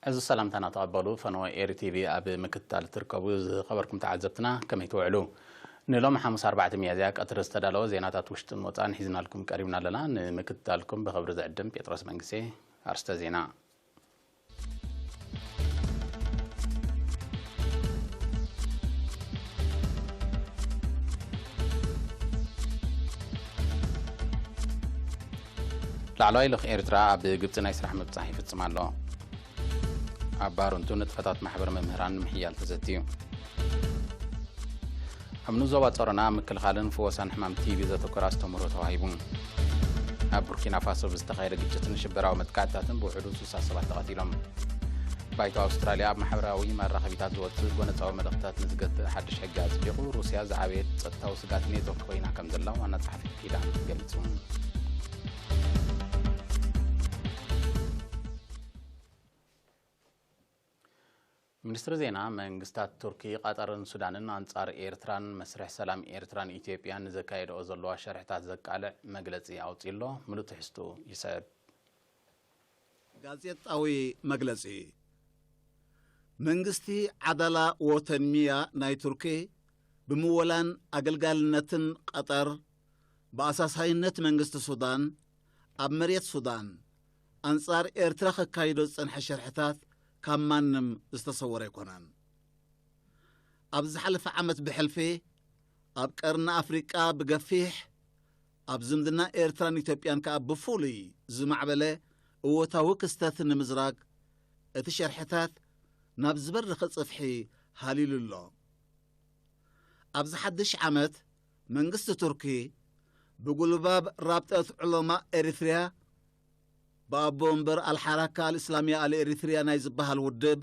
እዚ ሰላምታና ተቐበሉ። ፈነወ ኤሪ ቲቪ ኣብ ምክትታል ትርከቡ ዝኸበርኩም ተዓዘብትና ከመይ ትውዕሉ? ንሎም ሓሙስ ኣርባዕተ ሚያዝያ ቀትሪ ዝተዳለወ ዜናታት ውሽጥን ወፃእን ሒዝናልኩም ቀሪብና ኣለና። ንምክትታልኩም ብኽብሪ ዝዕድም ጴጥሮስ መንግስቴ። ኣርስተ ዜና። ላዕለዋይ ልኡኽ ኤርትራ ኣብ ግብጺ ናይ ስራሕ ምብጻሕ ይፍጽም ኣሎ። ኣብ ባረንቱ ንጥፈታት ማሕበር መምህራን ንምሕያል ተዘትዩ። ኣብ ንኡስ ዞባ ጾሮና ምክልኻልን ፍወሳን ሕማም ቲቢ ዘተኮረ ኣስተምህሮ ተዋሂቡ። ኣብ ቡርኪና ፋሶ ብዝተኻየደ ግጭትን ሽበራዊ መጥቃዕትታትን ብውሕዱ ስሳ ሰባት ተቐቲሎም። ባይቶ ኣውስትራልያ ኣብ ማሕበራዊ መራኸቢታት ዝወጽእ ጎነጻዊ መልእኽትታት ንዝገትእ ሓድሽ ሕጊ ኣጽዲቑ። ሩስያ ዝዓበየት ጸጥታዊ ስጋት ኔቶ ኮይና ከም ዘላ ዋና ጸሓፊ ኪዳን ገሊጹ። ሚኒስትሪ ዜና መንግስታት ቱርኪ፣ ቐጠርን ሱዳንን ኣንጻር ኤርትራን መስርሕ ሰላም ኤርትራን ኢትዮጵያን ንዘካየድኦ ዘለዋ ሸርሕታት ዘቃልዕ መግለጺ ኣውጺኡ ኣሎ። ምሉእ ትሕዝትኡ ይስዕብ። ጋዜጣዊ መግለጺ። መንግስቲ ዓዳላ ዎተንሚያ ናይ ቱርኪ ብምወላን ኣገልጋልነትን ቐጠር ብኣሳሳይነት መንግስቲ ሱዳን ኣብ መሬት ሱዳን ኣንጻር ኤርትራ ከካይዶ ዝጸንሐ ሸርሕታት ካብ ማንም ዝተሰወረ ኣይኮነን። ኣብ ዝሓለፈ ዓመት ብሕልፊ ኣብ ቀርኒ ኣፍሪቃ ብገፊሕ ኣብ ዝምድና ኤርትራን ኢትዮጵያን ከኣ ብፍሉይ ዝማዕበለ እወታዊ ክስተት ንምዝራግ እቲ ሸርሕታት ናብ ዝበርኸ ጽፍሒ ሃሊሉ ኣሎ። ኣብዚ ሓድሽ ዓመት መንግስቲ ቱርኪ ብጉልባብ ራብጠት ዑለማ ኤሪትርያ ብኣቦ ወንበር ኣልሓራካ ኣልእስላምያ ኣልኤሪትርያ ናይ ዝበሃል ውድብ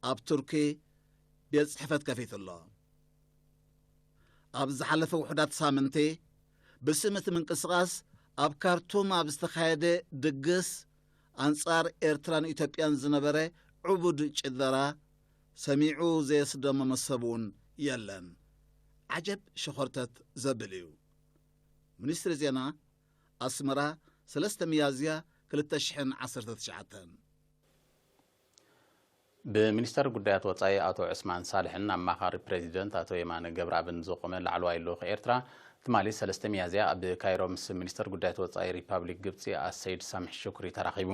ኣብ ቱርኪ ቤት ጽሕፈት ከፊቱ ኣሎ። ኣብ ዝሓለፈ ውሑዳት ሳምንቲ ብስም እቲ ምንቅስቓስ ኣብ ካርቱም ኣብ ዝተኻየደ ድግስ ኣንጻር ኤርትራን ኢትዮጵያን ዝነበረ ዕቡድ ጭደራ ሰሚዑ ዘየስደመመ ሰብ እውን የለን። ዓጀብ ሸኾርተት ዘብል እዩ። ሚኒስትሪ ዜና ኣስመራ፣ ሰለስተ ሚያዝያ ክልተ ሽሕን ዓሰርተ ትሽዓተን። ብሚኒስተር ጉዳያት ወጻኢ ኣቶ ዑስማን ሳልሕን ኣማኻሪ ፕሬዚደንት ኣቶ የማነ ገብረኣብን ዝቖመ ላዕለዋይ ልኡኽ ኤርትራ፣ ትማሊ ሰለስተ ሚያዝያ ኣብ ካይሮ ምስ ሚኒስተር ጉዳያት ወጻኢ ሪፓብሊክ ግብጺ ኣሰይድ ሳምሒ ሹክሪ ተራኺቡ።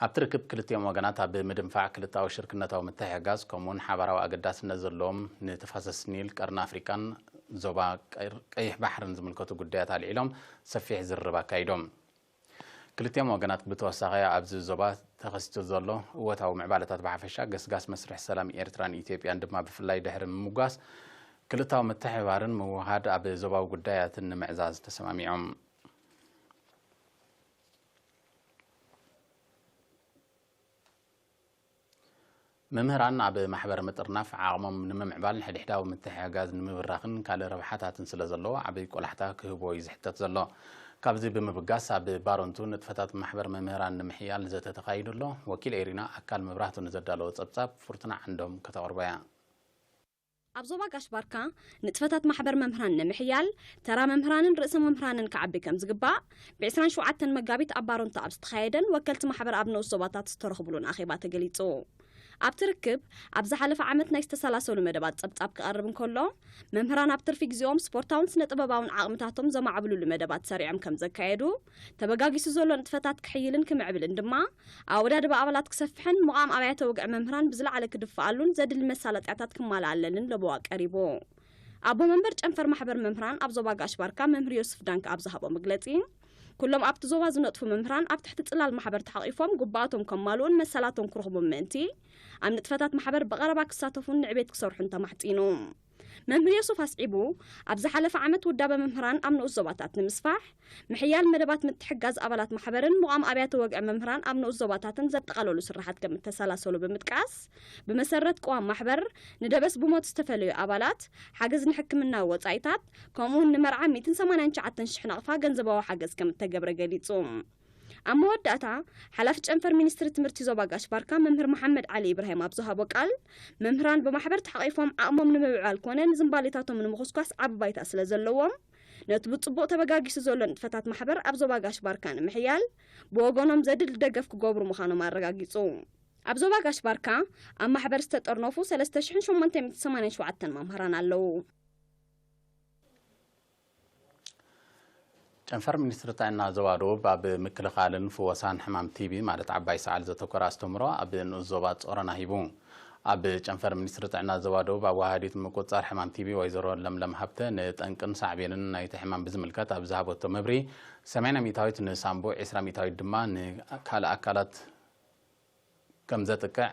ኣብቲ ርክብ ክልቲኦም ወገናት ኣብ ምድንፋዕ ክልተኣዊ ሽርክነታዊ ምትሕግጋዝ ከምኡውን ሓባራዊ ኣገዳስነት ዘለዎም ንተፋሰስ ኒል፣ ቀርኒ ኣፍሪቃን ዞባ ቀይሕ ባሕርን ዝምልከቱ ጉዳያት ኣልዒሎም ሰፊሕ ዝርርብ ኣካይዶም። ክልቲኦም ወገናት ብተወሳኺ ኣብዚ ዞባ ተኸሲቱ ዘሎ እወታዊ ምዕባለታት ብሓፈሻ፣ ገስጋስ መስርሕ ሰላም ኤርትራን ኢትዮጵያን ድማ ብፍላይ ድሕሪ ምምጓስ፣ ክልታዊ ምትሕብባርን ምውሃድ ኣብ ዞባዊ ጉዳያትን ንምዕዛዝ ተሰማሚዖም። መምህራን ኣብ ማሕበር ምጥርናፍ ዓቕሞም ንምምዕባል ንሕድሕዳዊ ምትሕግጋዝ ንምብራኽን ካልእ ረብሓታትን ስለ ዘለዎ ዓብዪ ቆላሕታ ክህብዎ እዩ ዝሕተት ዘሎ። ካብዚ ብምብጋስ ኣብ ባረንቱ ንጥፈታት ማሕበር መምህራን ንምሕያል ዘተ ተኻይዱ ኣሎ። ወኪል ኤሪና ኣካል መብራህቱ ንዘዳለዎ ጸብጻብ ፍርቱና ዓንዶም ከተቕርቦ እያ። ኣብ ዞባ ጋሽ ባርካ ንጥፈታት ማሕበር መምህራን ንምሕያል ተራ መምህራንን ርእሰ መምህራንን ክዓቢ ከም ዝግባእ ብ ዕስራን ሸውዓተን መጋቢት ኣብ ባረንቱ ኣብ ዝተኻየደን ወከልቲ ማሕበር ኣብ ንኡስ ዞባታት ዝተረኽብሉን ኣኼባ ተገሊጹ። ኣብቲ ርክብ ኣብ ዝሓለፈ ዓመት ናይ ዝተሰላሰሉ መደባት ጸብጻብ ክቐርብ እንከሎ፣ መምህራን ኣብ ትርፊ ግዜኦም ስፖርታውን ስነ ጥበባውን ዓቕምታቶም ዘማዕብሉሉ መደባት ሰሪዖም ከም ዘካየዱ፣ ተበጋጊሱ ዘሎ ንጥፈታት ክሕይልን ክምዕብልን ድማ ኣወዳድባ ኣባላት ክሰፍሕን ምቓም ኣብያተ ወግዒ መምህራን ብዝለዓለ ክድፍኣሉን ዘድሊ መሳለጥያታት ክማልኣለንን ለበዋ ቀሪቡ። ኣቦ መንበር ጨንፈር ማሕበር መምህራን ኣብ ዞባ ጋሽ ባርካ መምህር ዮስፍ ዳንክ ኣብ ዝሃቦ መግለጺ፣ ኩሎም ኣብቲ ዞባ ዝነጥፉ መምህራን ኣብ ትሕቲ ጽላል ማሕበር ተሓቒፎም ግቡኣቶም ከማልኡን መሰላቶም ክረኽቡን ምእንቲ፣ ኣብ ንጥፈታት ማሕበር ብቐረባ ክሳተፉን ንዕቤት ክሰርሑን ተማሕጺኑ። መምህር ዮሱፍ ኣስዒቡ፣ ኣብ ዝሓለፈ ዓመት ውዳበ መምህራን ኣብ ንኡስ ዞባታት ንምስፋሕ፣ ምሕያል መደባት ምትሕጋዝ ኣባላት ማሕበርን ምቋም ኣብያተ ወግዒ መምህራን ኣብ ንኡስ ዞባታትን ዘጠቓለሉ ስራሓት ከም እተሰላሰሉ ብምጥቃስ፣ ብመሰረት ቅዋም ማሕበር፣ ንደበስ ብሞት ዝተፈለዩ ኣባላት፣ ሓገዝ ንሕክምናዊ ወጻኢታት፣ ከምኡውን ንመርዓ ሚእትን ሰማንያን ትሽዓተን ሽሕ ናቕፋ ገንዘባዊ ሓገዝ ከም እተገብረ ገሊጹ። ኣብ መወዳእታ፣ ሓላፊ ጨንፈር ሚኒስትሪ ትምህርቲ ዞባ ጋሽ ባርካ መምህር መሓመድ ዓሊ ኢብራሂም ኣብ ዝሃቦ ቃል፣ መምህራን ብማሕበር ተሓቒፎም ዓቕሞም ንምምዕባል ኮነ ንዝንባሌታቶም ንምኹስኳስ ዓቢ ባይታ ስለ ዘለዎም፣ ነቲ ብጽቡቕ ተበጋጊሱ ዘሎ ንጥፈታት ማሕበር ኣብ ዞባ ጋሽ ባርካ ንምሕያል፣ ብወገኖም ዘድሊ ደገፍ ክገብሩ ምዃኖም ኣረጋጊጹ። ኣብ ዞባ ጋሽ ባርካ ኣብ ማሕበር ዝተጠርነፉ ሰለስተ ሽሕን ሸሞንተ ሚእትን ሰማንያን ሸውዓተን መምህራን ኣለዉ። ጨንፈር ሚኒስትሪ ጥዕና ዞባ ደቡብ ኣብ ምክልኻልን ፍወሳን ሕማም ቲቢ ማለት ዓባይ ሰዓል ዘተኮረ ኣስተምህሮ ኣብ ንኡስ ዞባ ጾሮና ሂቡ። ኣብ ጨንፈር ሚኒስትሪ ጥዕና ዞባ ደቡብ ኣብ ወሃዲት ምቁጽጻር ሕማም ቲቢ ወይዘሮ ለምለም ሃብተ ንጠንቅን ሳዕቤንን ናይቲ ሕማም ብዝምልከት ኣብ ዝሃበቶ መብርሂ ሰማንያ ሚእታዊት ንሳምቦ፣ ዒስራ ሚእታዊት ድማ ንካልእ ኣካላት ከም ዘጥቅዕ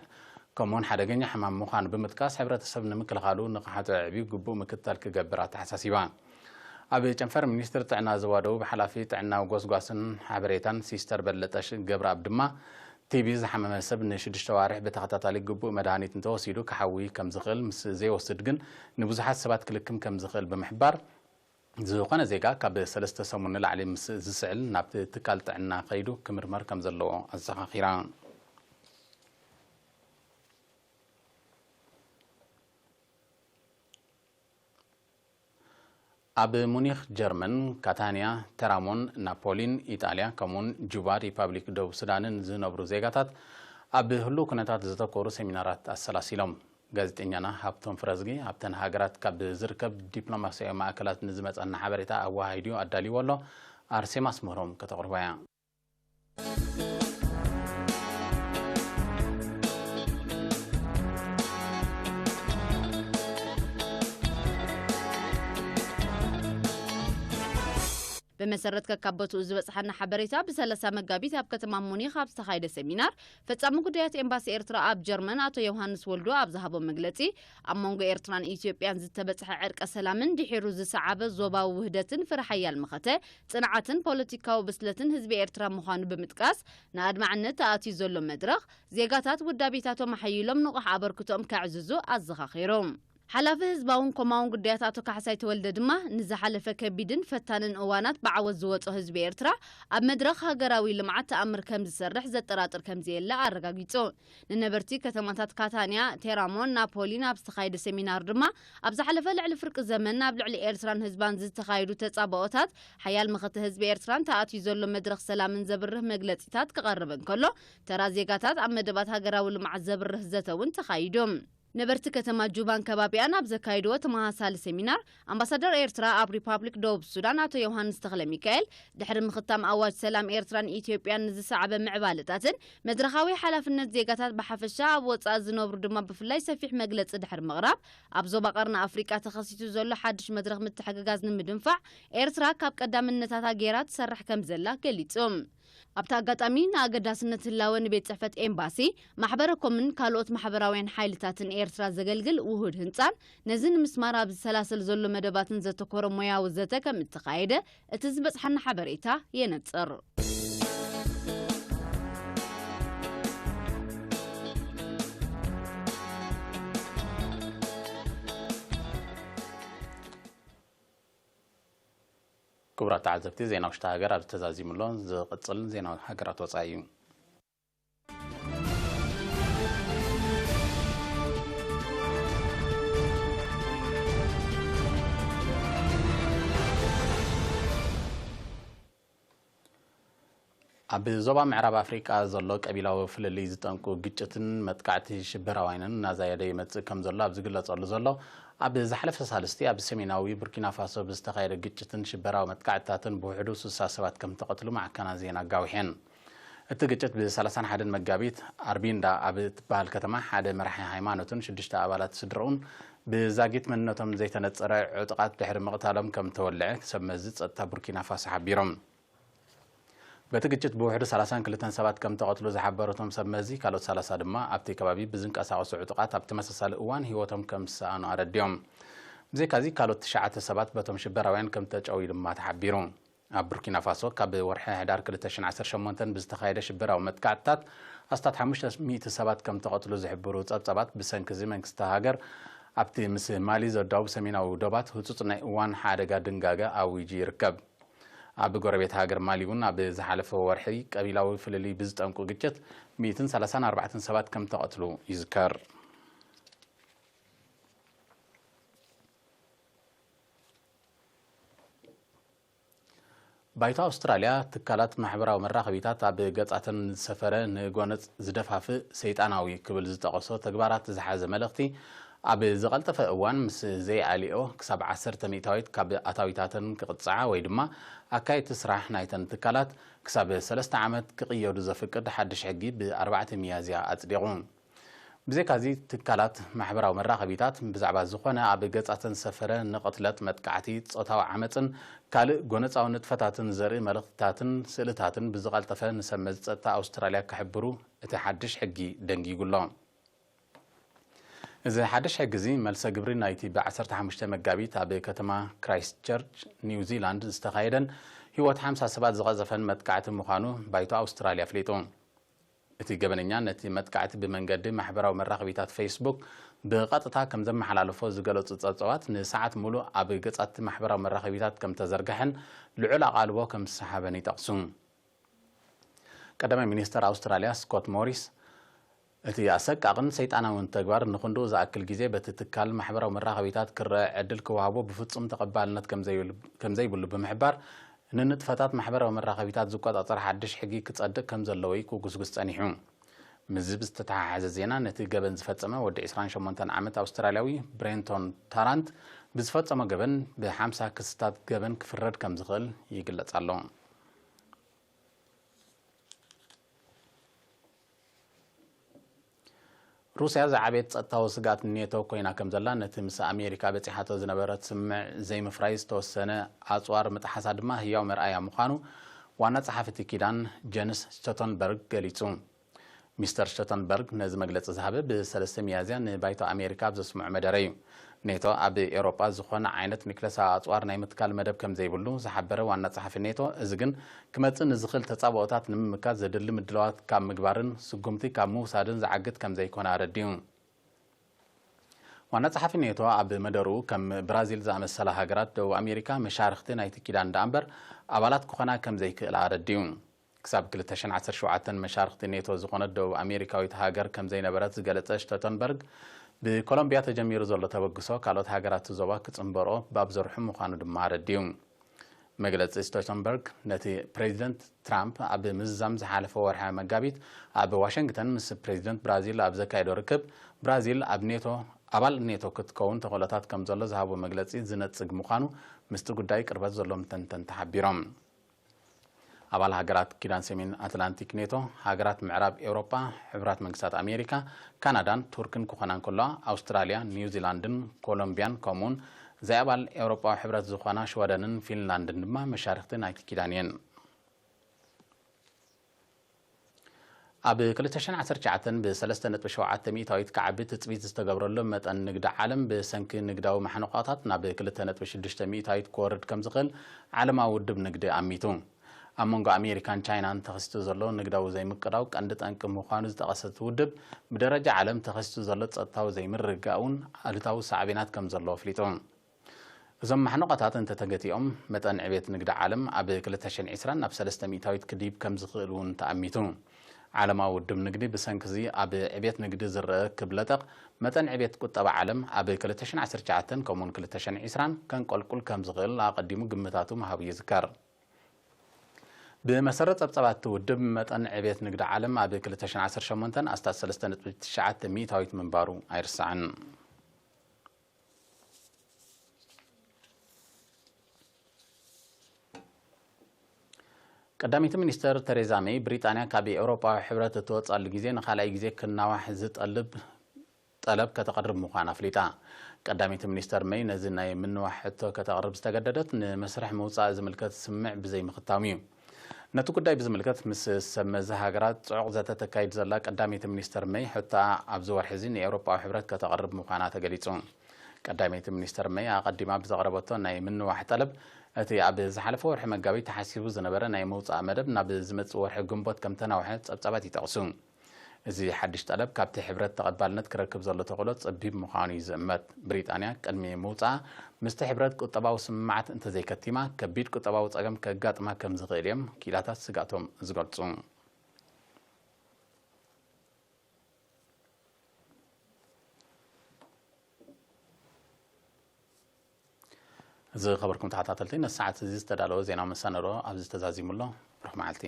ከምኡውን ሓደገኛ ሕማም ምዃኑ ብምጥቃስ ሕብረተሰብ ንምክልኻሉ ንቕሓቱ ኣዕብዩ ግቡእ ምክትታል ክገብር ኣተሓሳሲባ። ኣብ ጨንፈር ሚኒስትሪ ጥዕና ዞባ ደቡብ ሓላፊ ጥዕና ጎስጓስን ሓበሬታን ሲስተር በለጠሽ ገብረኣብ ድማ ቲቢ ዝሓመመ ሰብ ንሽዱሽተ ዋርሕ ብተኸታታሊ ግቡእ መድሃኒት እንተወሲዱ ክሓዊ ከም ዝኽእል ምስ ዘይወስድ ግን ንብዙሓት ሰባት ክልክም ከም ዝኽእል ብምሕባር ዝኾነ ዜጋ ካብ ሰለስተ ሰሙን ንላዕሊ ምስ ዝስዕል ናብቲ ትካል ጥዕና ከይዱ ክምርመር ከም ዘለዎ ኣዘኻኺራ። ኣብ ሙኒኽ ጀርመን፣ ካታንያ፣ ተራሞን ናፖሊን ኢጣልያ፣ ከምኡውን ጁባ ሪፓብሊክ ደቡብ ሱዳንን ዝነብሩ ዜጋታት ኣብ ህሉው ኩነታት ዘተኮሩ ሰሚናራት ኣሰላሲሎም። ጋዜጠኛና ሃብቶም ፍረዝጊ ኣብተን ሃገራት ካብ ዝርከብ ዲፕሎማስያዊ ማእከላት ንዝመጸና ሓበሬታ ኣወሃሂዱ ኣዳልይዎ ኣሎ። ኣርሴማ ኣስመሮም ከተቕርቦ እያ። ብመሰረት ከካብ ቦትኡ ዝበጽሓና ሓበሬታ፣ ብሰለሳ መጋቢት ኣብ ከተማ ሙኒኽ ኣብ ዝተኻየደ ሰሚናር፣ ፈጻሚ ጉዳያት ኤምባሲ ኤርትራ ኣብ ጀርመን ኣቶ ዮሃንስ ወልዱ ኣብ ዝሃቦ መግለጺ፣ ኣብ መንጎ ኤርትራን ኢትዮጵያን ዝተበጽሐ ዕርቀ ሰላምን ድሒሩ ዝሰዓበ ዞባዊ ውህደትን ፍረ ሓያል መኸተ ጽንዓትን ፖለቲካዊ ብስለትን ህዝቢ ኤርትራ ምዃኑ ብምጥቃስ፣ ንኣድማዕነት ተኣትዩ ዘሎ መድረኽ፣ ዜጋታት ውዳቤታቶም ኣሐይሎም ንቑሕ ኣበርክቶኦም ከዕዝዙ ኣዘኻኺሩ። ሓላፊ ህዝባውን ኮማውን ጉዳያት ኣቶ ካሕሳይ ተወልደ ድማ፣ ንዝሓለፈ ከቢድን ፈታንን እዋናት ብዓወት ዝወጾ ህዝቢ ኤርትራ፣ ኣብ መድረኽ ሃገራዊ ልምዓት ተኣምር ከም ዝሰርሕ ዘጠራጥር ከም ዘየለ ኣረጋጊጹ። ንነበርቲ ከተማታት ካታንያ፣ ቴራሞን ናፖሊን ኣብ ዝተኻየደ ሰሚናር ድማ፣ ኣብ ዝሓለፈ ልዕሊ ፍርቂ ዘመን ኣብ ልዕሊ ኤርትራን ህዝባን ዝተኻየዱ ተጻብኦታት፣ ሓያል መኸተ ህዝቢ ኤርትራን ተኣትዩ ዘሎ መድረኽ ሰላምን ዘብርህ መግለጺታት ክቐርብ እንከሎ፣ ተራ ዜጋታት ኣብ መደባት ሃገራዊ ልምዓት ዘብርህ ዘተ እውን ተኻይዱ። ነበርቲ ከተማ ጁባን ከባቢኣን ኣብ ዘካየድዎ ተመሳሳሊ ሰሚናር፣ ኣምባሳደር ኤርትራ ኣብ ሪፓብሊክ ደቡብ ሱዳን ኣቶ ዮሃንስ ተኽለ ሚካኤል፣ ድሕሪ ምኽታም ኣዋጅ ሰላም ኤርትራን ኢትዮጵያን ንዝሰዓበ ምዕባለታትን መድረኻዊ ሓላፍነት ዜጋታት ብሓፈሻ፣ ኣብ ወጻኢ ዝነብሩ ድማ ብፍላይ ሰፊሕ መግለጺ ድሕሪ ምቕራብ፣ ኣብ ዞባ ቀርኒ ኣፍሪቃ ተኸሲቱ ዘሎ ሓድሽ መድረኽ ምትሕግጋዝ ንምድንፋዕ ኤርትራ ካብ ቀዳምነታታ ገይራ ትሰርሕ ከም ዘላ ገሊጹ። ኣብቲ ኣጋጣሚ ንኣገዳስነት ህላወ ንቤት ጽሕፈት ኤምባሲ፣ ማሕበረ ኮምን ካልኦት ማሕበራውያን ሓይልታትን ኤርትራ ዘገልግል ውሁድ ህንጻን ነዚ ንምስማር ኣብ ዝሰላሰል ዘሎ መደባትን ዘተኮረ ሞያዊ ዘተ ከም እተኻየደ እቲ ዝበጽሓና ሓበሬታ የነጽር። ክቡራት ተዓዘብቲ፣ ዜና ውሽጢ ሃገር ኣብዚ ተዛዚሙ ኣሎ። ዝቕጽል ዜና ሃገራት ወጻኢ እዩ። ኣብ ዞባ ምዕራብ ኣፍሪቃ ዘሎ ቀቢላዊ ፍልልይ ዝጠንቁ ግጭትን መጥቃዕቲ ሽበራውያንን እናዛየደ ይመጽእ ከም ዘሎ ኣብ ዝግለጸሉ ዘሎ፣ ኣብ ዝሓለፈ ሳልስቲ ኣብ ሰሜናዊ ቡርኪና ፋሶ ብዝተኻየደ ግጭትን ሽበራዊ መጥቃዕትታትን ብውሕዱ ስሳ ሰባት ከም ተቐትሉ ማዕከናት ዜና ኣጋዊሐን። እቲ ግጭት ብ ሰላሳን ሓደን መጋቢት ኣርቢንዳ ኣብ እትበሃል ከተማ ሓደ መራሒ ሃይማኖትን ሽዱሽተ ኣባላት ስድራኡን ብዛጊት መንነቶም ዘይተነጸረ ዕጡቓት ድሕሪ ምቕታሎም ከም ተወልዐ ሰብ መዚ ጸጥታ ቡርኪና ፋሶ ሓቢሮም። በቲ ግጭት ብውሕዱ ሰላሳን ክልተን ሰባት ከም ተቐትሉ ዝሓበሩ እቶም ሰብ መዚ፣ ካልኦት ሰላሳ ድማ ኣብቲ ከባቢ ብዝንቀሳቐሱ ዕጡቓት ኣብ ተመሳሳሊ እዋን ህይወቶም ከም ዝሰኣኑ ኣረዲኦም። ብዘይካዚ ካልኦት ትሽዓተ ሰባት በቶም ሽበራውያን ከም ተጨውዩ ድማ ተሓቢሩ። ኣብ ቡርኪና ፋሶ ካብ ወርሒ ሕዳር ክልተ ሽሕን ዓሰርተ ሸሞንተን ብዝተኻየደ ሽበራዊ መጥቃዕትታት ኣስታት ሓሙሽተ ሚእቲ ሰባት ከም ተቐትሉ ዝሕብሩ ጸብጻባት፣ ብሰንኪ እዚ መንግስቲ ሃገር ኣብቲ ምስ ማሊ ዘዳውብ ሰሜናዊ ዶባት ህጹጽ ናይ እዋን ሓደጋ ድንጋገ ኣዊጁ ይርከብ። ኣብ ጎረቤት ሃገር ማሊ እውን ኣብ ዝሓለፈ ወርሒ ቀቢላዊ ፍልልይ ብዝጠንቁ ግጭት ሚእትን ሰላሳን ኣርባዕተን ሰባት ከም ተቐትሉ ይዝከር። ባይቶ ኣውስትራልያ ትካላት ማሕበራዊ መራኸቢታት ኣብ ገጻተን ዝሰፈረ ንጎነጽ ዝደፋፍእ ሰይጣናዊ ክብል ዝጠቐሶ ተግባራት ዝሓዘ መልእኽቲ ኣብ ዝቐልጠፈ እዋን ምስ ዘይኣልዮ ክሳብ ዓሰርተ ሚእታዊት ካብ ኣታዊታተን ክቕጽዓ ወይ ድማ ኣካየድቲ ስራሕ ናይተን ትካላት ክሳብ ሰለስተ ዓመት ክቕየዱ ዘፍቅድ ሓድሽ ሕጊ ብ4 ሚያዝያ ኣጽዲቑ። ብዘይካዚ ትካላት ማሕበራዊ መራኸቢታት ብዛዕባ ዝኾነ ኣብ ገጻተን ዝሰፈረ ንቕትለት፣ መጥቃዕቲ፣ ጾታዊ ዓመጽን ካልእ ጎነጻዊ ንጥፈታትን ዘርኢ መልእኽትታትን ስእልታትን ብዝቐልጠፈ ንሰብ መዚ ጸጥታ ኣውስትራልያ ክሕብሩ እቲ ሓድሽ ሕጊ ደንጊጉ ኣሎ። እዚ ሓድሽ ሕጊ እዚ መልሰ ግብሪ ናይቲ ብ15 መጋቢት ኣብ ከተማ ክራይስት ቸርች ኒው ዚላንድ ዝተኻየደን ህይወት ሓምሳ ሰባት ዝቐዘፈን መጥቃዕቲ ምዃኑ ባይቶ ኣውስትራልያ ኣፍሊጡ። እቲ ገበነኛ ነቲ መጥቃዕቲ ብመንገዲ ማሕበራዊ መራኸቢታት ፌስቡክ ብቐጥታ ከም ዘመሓላለፎ ዝገለጹ ጸብጻባት ንሰዓት ሙሉእ ኣብ ገጻት ማሕበራዊ መራኸቢታት ከም ተዘርግሐን ልዑል ኣቓልቦ ከም ዝሰሓበን ይጠቕሱ። ቀዳማይ ሚኒስተር ኣውስትራልያ ስኮት ሞሪስ እቲ ኣሰቃቕን ሰይጣናውን ተግባር ንኽንድኡ ዝኣክል ግዜ በቲ ትካል ማሕበራዊ መራኸቢታት ክረአ ዕድል ክወሃቦ ብፍጹም ተቐባልነት ከም ዘይብሉ ብምሕባር ንንጥፈታት ማሕበራዊ መራኸቢታት ዝቆጻጸር ሓድሽ ሕጊ ክጸድቕ ከም ዘለዎ እዩ ክጉስጉስ ጸኒሑ። ምስዚ ብዝተተሓሓዘ ዜና ነቲ ገበን ዝፈጸመ ወዲ 28 ዓመት ኣውስትራልያዊ ብሬንቶን ታራንት ብዝፈጸሞ ገበን ብ50 ክስታት ገበን ክፍረድ ከም ዝኽእል ይግለጽ ኣሎ። ሩስያ ዝዓበየት ጸጥታዊ ስግኣት ኔቶ ኮይና ከም ዘላ ነቲ ምስ ኣሜሪካ በጺሓቶ ዝነበረት ስምምዕ ዘይምፍራይ ዝተወሰነ ኣጽዋር ምጥሓሳ ድማ ህያው መርኣያ ምዃኑ ዋና ጸሓፊ እቲ ኪዳን ጀንስ ስቶተንበርግ ገሊጹ። ሚስተር ስቶተንበርግ ነዚ መግለጺ ዝሃበ ብ3 ሚያዝያ ንባይቶ ኣሜሪካ ኣብ ዘስምዖ መደረ እዩ። ኔቶ ኣብ ኤውሮጳ ዝኾነ ዓይነት ኒክለሳዊ ኣጽዋር ናይ ምትካል መደብ ከም ዘይብሉ ዝሓበረ ዋና ጸሓፊ ኔቶ፣ እዚ ግን ክመጽእ ንዝኽእል ተጻብኦታት ንምምካት ዘድሊ ምድላዋት ካብ ምግባርን ስጉምቲ ካብ ምውሳድን ዝዓግት ከም ዘይኮነ ኣረዲኡ። ዋና ጸሓፊ ኔቶ ኣብ መደርኡ ከም ብራዚል ዝኣመሰላ ሃገራት ደቡብ ኣሜሪካ መሻርኽቲ ናይቲ ኪዳን ደኣ እምበር ኣባላት ክኾና ከም ዘይክእላ ኣረዲኡ። ክሳብ 2017 መሻርኽቲ ኔቶ ዝኾነት ደቡብ ኣሜሪካዊት ሃገር ከም ዘይነበረት ዝገለጸ ስቶተንበርግ፣ ብኮሎምቢያ ተጀሚሩ ዘሎ ተበግሶ ካልኦት ሃገራት እቲ ዞባ ክጽንበርኦ ባብ ዘርሑ ምዃኑ ድማ ኣረዲኡ። መግለጺ ስቶተንበርግ ነቲ ፕሬዚደንት ትራምፕ ኣብ ምዝዛም ዝሓለፈ ወርሒ መጋቢት ኣብ ዋሽንግተን ምስ ፕሬዚደንት ብራዚል ኣብ ዘካየዶ ርክብ፣ ብራዚል ኣብ ኔቶ ኣባል ኔቶ ክትከውን ተኽእሎታት ከም ዘሎ ዝሃቦ መግለጺ ዝነጽግ ምዃኑ ምስቲ ጉዳይ ቅርበት ዘሎም ተንተንቲ ሓቢሮም። ኣባል ሃገራት ኪዳን ሰሜን ኣትላንቲክ ኔቶ፣ ሃገራት ምዕራብ ኤውሮጳ፣ ሕቡራት መንግስታት ኣሜሪካ፣ ካናዳን ቱርክን ክኾና እንከለዋ፣ ኣውስትራልያ፣ ኒውዚላንድን ኮሎምቢያን ከምኡውን ዘይኣባል ኤውሮጳዊ ሕብረት ዝኾና ሽወደንን ፊንላንድን ድማ መሻርኽቲ ናይቲ ኪዳን እየን። ኣብ 2019 ብ3.7 ሚእታዊት ክዓቢ ትጽቢት ዝተገብረሉ መጠን ንግዲ ዓለም ብሰንኪ ንግዳዊ ማሕንቋታት ናብ 2.6 ሚእታዊት ክወርድ ከም ዝኽእል ዓለማዊ ውድብ ንግዲ ኣሚቱ። ኣብ መንጎ ኣሜሪካን ቻይናን ተኸሲቱ ዘሎ ንግዳዊ ዘይምቅዳው ቀንዲ ጠንቂ ምዃኑ ዝጠቐሰ እቲ ውድብ፣ ብደረጃ ዓለም ተኸሲቱ ዘሎ ጸጥታዊ ዘይምርግጋእ እውን ኣሉታዊ ሳዕቤናት ከም ዘለዎ ኣፍሊጡ። እዞም ማሕንቆታት እንተተገቲኦም፣ መጠን ዕቤት ንግዲ ዓለም ኣብ 2020 ናብ 3 ሚእታዊት ክድይብ ከም ዝኽእል እውን ተኣሚቱ። ዓለማዊ ውድብ ንግዲ ብሰንኪ እዚ ኣብ ዕቤት ንግዲ ዝረአ ክብለጠቕ፣ መጠን ዕቤት ቁጠባ ዓለም ኣብ 2019 ከምኡውን 2020 ከንቆልቁል ከም ዝኽእል ኣቐዲሙ ግምታቱ ምሃቡ ይዝከር። ብመሰረት ጸብጻባት እቲ ውድብ፣ መጠን ዕቤት ንግዲ ዓለም ኣብ 2018 ኣስታት 3.9 ሚእታዊት ምንባሩ ኣይርሳዕን። ቀዳመይቲ ሚኒስተር ተሬዛ ሜይ፣ ብሪጣንያ ካብ ኤውሮጳዊ ሕብረት እትወጽኣሉ ግዜ ንኻልኣይ ግዜ ክናዋሕ ዝጠልብ ጠለብ ከተቕርብ ምዃና ኣፍሊጣ። ቀዳመይቲ ሚኒስተር ሜይ ነዚ ናይ ምንዋሕ ሕቶ ከተቕርብ ዝተገደደት፣ ንመስርሕ ምውጻእ ዝምልከት ስምምዕ ብዘይምኽታሙ እዩ። ነቲ ጉዳይ ብዝምልከት ምስ ሰብ መዚ ሃገራት ጽዑቕ ዘተ ተካይድ ዘላ ቀዳመይቲ ሚኒስተር ሜይ፣ ሕቶኣ ኣብዚ ወርሒ እዚ ንኤውሮጳዊ ሕብረት ከተቕርብ ምዃና ተገሊጹ። ቀዳመይቲ ሚኒስተር ሜይ ኣቐዲማ ብዘቕረበቶ ናይ ምንዋሕ ጠለብ፣ እቲ ኣብ ዝሓለፈ ወርሒ መጋቢት ተሓሲቡ ዝነበረ ናይ ምውጻእ መደብ ናብ ዝመጽእ ወርሒ ግንቦት ከም ተናውሐ ጸብጻባት ይጠቕሱ። እዚ ሓድሽ ጠለብ ካብቲ ሕብረት ተቐባልነት ክረክብ ዘሎ ተኽእሎ ጸቢብ ምዃኑ እዩ ዝእመት። ብሪጣንያ ቅድሚ ምውጻኣ ምስቲ ሕብረት ቁጠባዊ ስምምዓት እንተዘይከቲማ፣ ከቢድ ቁጠባዊ ጸገም ከጋጥማ ከም ዝኽእል እዮም ክኢላታት ስግኣቶም ዝገልጹ። ዝኸበርኩም ተኸታተልቲ፣ ነዚ ሰዓት እዚ ዝተዳለወ ዜናዊ መሰናድኦ ኣብዚ ተዛዚሙ ኣሎ። ርሑቕ መዓልቲ።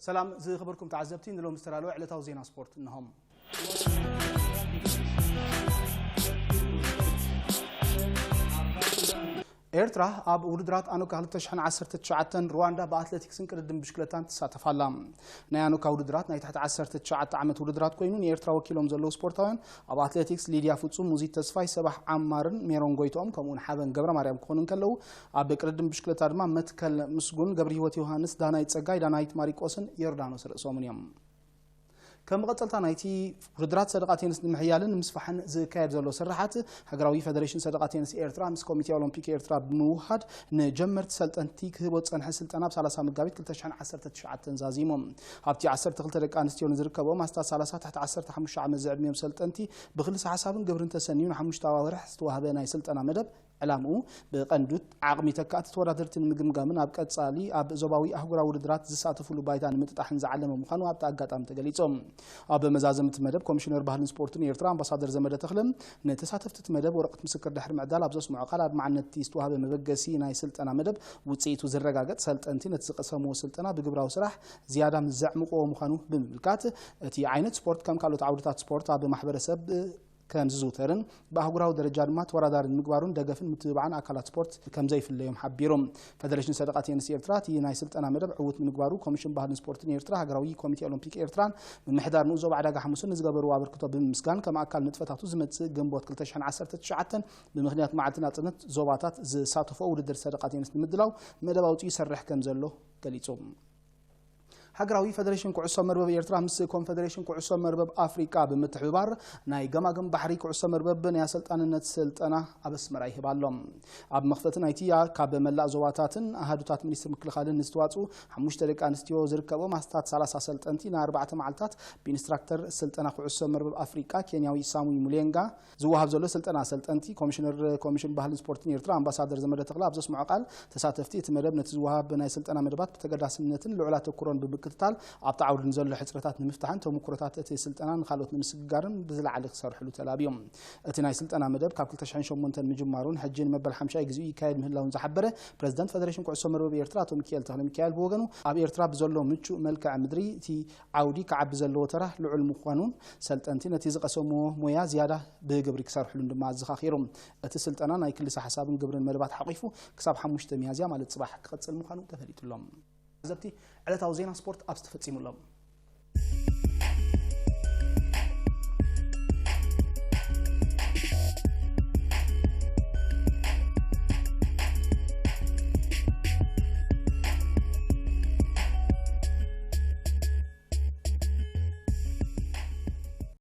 ሰላም ዝኸበርኩም ተዓዘብቲ፣ ንሎም ዝተዳለወ ዕለታዊ ዜና ስፖርት እነሆም። ኤርትራ ኣብ ውድድራት ኣኖካ ክልተ ሽሕን ዓሰርተ ትሽዓተን ሩዋንዳ ብኣትሌቲክስን ቅድድም ብሽክለታን ትሳተፍ ኣላ። ናይ ኣኖካ ውድድራት ናይ ትሕቲ ዓሰርተ ትሽዓተ ዓመት ውድድራት ኮይኑ፣ ንኤርትራ ወኪሎም ዘለዉ ስፖርታውያን ኣብ ኣትሌቲክስ ሊድያ ፍጹም፣ ሙዚት ተስፋይ፣ ሰባሕ ዓማርን ሜሮን ጎይትኦም ከምኡውን ሓበን ገብረ ማርያም ክኾኑ እንከለዉ፣ ኣብ ቅድድም ብሽክለታ ድማ መትከል ምስጉን፣ ገብረ ህይወት ዮሃንስ፣ ዳናይት ጸጋይ፣ ዳናይት ማሪቆስን ዮርዳኖስ ርእሶምን እዮም። ከም መቐጸልታ ናይቲ ውድድራት ሰደቓ ቴኒስ ንምሕያልን ንምስፋሕን ዝካየድ ዘሎ ስርሓት፣ ሃገራዊ ፈደሬሽን ሰደቓ ቴኒስ ኤርትራ ምስ ኮሚቴ ኦሎምፒክ ኤርትራ ብምውሃድ ንጀመርቲ ሰልጠንቲ ክህቦ ዝጸንሐ ስልጠና ብ ሰላሳ መጋቢት ክልተ ሽሕን ዓሰርተ ትሽዓተን ዛዚሙ። ኣብቲ ዓሰርተ ክልተ ደቂ ኣንስትዮ ንዝርከቦም ኣስታት ሰላሳ ትሕቲ ዓሰርተ ሓሙሽተ ዓመት ዝዕድሚኦም ሰልጠንቲ ብክልሰ ሓሳብን ግብርን ተሰንዩ ንሓሙሽተ ኣዋርሕ ዝተዋህበ ናይ ስልጠና መደብ ዕላምኡ ብቐንዱ ዓቕሚ ተካእቲ ተወዳደርቲ ንምግምጋምን ኣብ ቀጻሊ ኣብ ዞባዊ ኣህጉራዊ ውድድራት ዝሳተፉሉ ባይታ ንምጥጣሕን ዝዓለመ ምዃኑ ኣብቲ ኣጋጣሚ ተገሊጹ። ኣብ መዛዘምቲ መደብ ኮሚሽነር ባህልን ስፖርትን ኤርትራ ኣምባሳደር ዘመደ ተኽለ ንተሳተፍቲ እቲ መደብ ወረቐት ምስክር ድሕሪ ምዕዳል ኣብ ዘስምዖ ቃል ኣድማዕነት እቲ ዝተዋህበ መበገሲ ናይ ስልጠና መደብ ውጽኢቱ ዝረጋገጽ ሰልጠንቲ ነቲ ዝቐሰምዎ ስልጠና ብግብራዊ ስራሕ ዝያዳ ምስ ዘዕምቕዎ ምዃኑ ብምምልካት እቲ ዓይነት ስፖርት ከም ካልኦት ዓውድታት ስፖርት ኣብ ማሕበረሰብ ከም ዝዝውተርን ብኣህጉራዊ ደረጃ ድማ ተወዳዳሪ ንምግባሩን ደገፍን ምትብባዕን ኣካላት ስፖርት ከም ዘይፍለዮም ሓቢሩ። ፈደሬሽን ሰደቓ ቴኒስ ኤርትራ እቲ ናይ ስልጠና መደብ ዕዉት ንምግባሩ ኮሚሽን ባህልን ስፖርትን ኤርትራ፣ ሃገራዊ ኮሚቴ ኦሎምፒክ ኤርትራን ምምሕዳር ንኡስ ዞባ ዕዳጋ ሓሙስን ንዝገበርዎ ኣበርክቶ ብምምስጋን ከም ኣካል ንጥፈታቱ ዝመጽእ ግንቦት ክልተ ሽሕን ዓሰርተ ትሽዓተን ብምኽንያት መዓልቲ ናጽነት ዞባታት ዝሳተፎ ውድድር ሰደቓ ቴኒስ ንምድላው መደብ ኣውጺኡ ይሰርሕ ከም ዘሎ ገሊጹ። ሃገራዊ ፈደሬሽን ኩዕሶ መርበብ ኤርትራ ምስ ኮንፈደሬሽን ኩዕሶ መርበብ ኣፍሪቃ ብምትሕብባር ናይ ገማግም ባሕሪ ኩዕሶ መርበብ ናይ ኣሰልጣንነት ስልጠና ኣብ ኣስመራ ይህብ ኣሎ። ኣብ መኽፈቲ ናይቲ ካብ መላእ ዞባታትን ኣሃዱታት ሚኒስትሪ ምክልኻልን ንዝተዋፅኡ ሓሙሽተ ደቂ ኣንስትዮ ዝርከቦም ኣስታት ሰላሳ ሰልጠንቲ ንኣርባዕተ መዓልታት ብኢንስትራክተር ስልጠና ኩዕሶ መርበብ ኣፍሪቃ ኬንያዊ ሳሙይ ሙሌንጋ ዝወሃብ ዘሎ ስልጠና ሰልጠንቲ ኮሚሽነር ኮሚሽን ባህልን ስፖርትን ኤርትራ ኣምባሳደር ዘመደ ተኽለ ኣብ ዘስምዖ ቃል፣ ተሳተፍቲ እቲ መደብ ነቲ ዝወሃብ ናይ ስልጠና መደባት ብተገዳስነትን ልዑል ኣተኩሮን ብምክትታል ኣብቲ ዓውዲ ንዘሎ ሕጽረታት ንምፍታሕን ተሞክሮታት እቲ ስልጠና ንኻልኦት ንምስግጋርን ብዝለዓለ ክሰርሕሉ ተላብዮም። እቲ ናይ ስልጠና መደብ ካብ ክልተ ሽሕን ሸሞንተን ምጅማሩን ሕጂ ንመበል ሓምሻይ ግዜኡ ይካየድ ምህላውን ዝሓበረ ፕረዚደንት ፈደሬሽን ኩዕሶ መርበብ ኤርትራ ኣቶ ሚካኤል ተኽለ ሚካኤል ብወገኑ፣ ኣብ ኤርትራ ብዘሎ ምቹእ መልክዕ ምድሪ እቲ ዓውዲ ክዓቢ ዘለዎ ተራ ልዑል ምዃኑን ሰልጠንቲ ነቲ ዝቐሰምዎ ሞያ ዝያዳ ብግብሪ ክሰርሕሉን ድማ ኣዘኻኺሩ። እቲ ስልጠና ናይ ክልሰ ሓሳብን ግብርን መደባት ሓቒፉ ክሳብ ሓሙሽተ ሚያዝያ ማለት ጽባሕ ክቕጽል ምዃኑ ተፈሊጡ ኣሎ። ዘብቲ ዕለታዊ ዜና ስፖርት ኣብዚ ተፈጺሙ ኣሎ።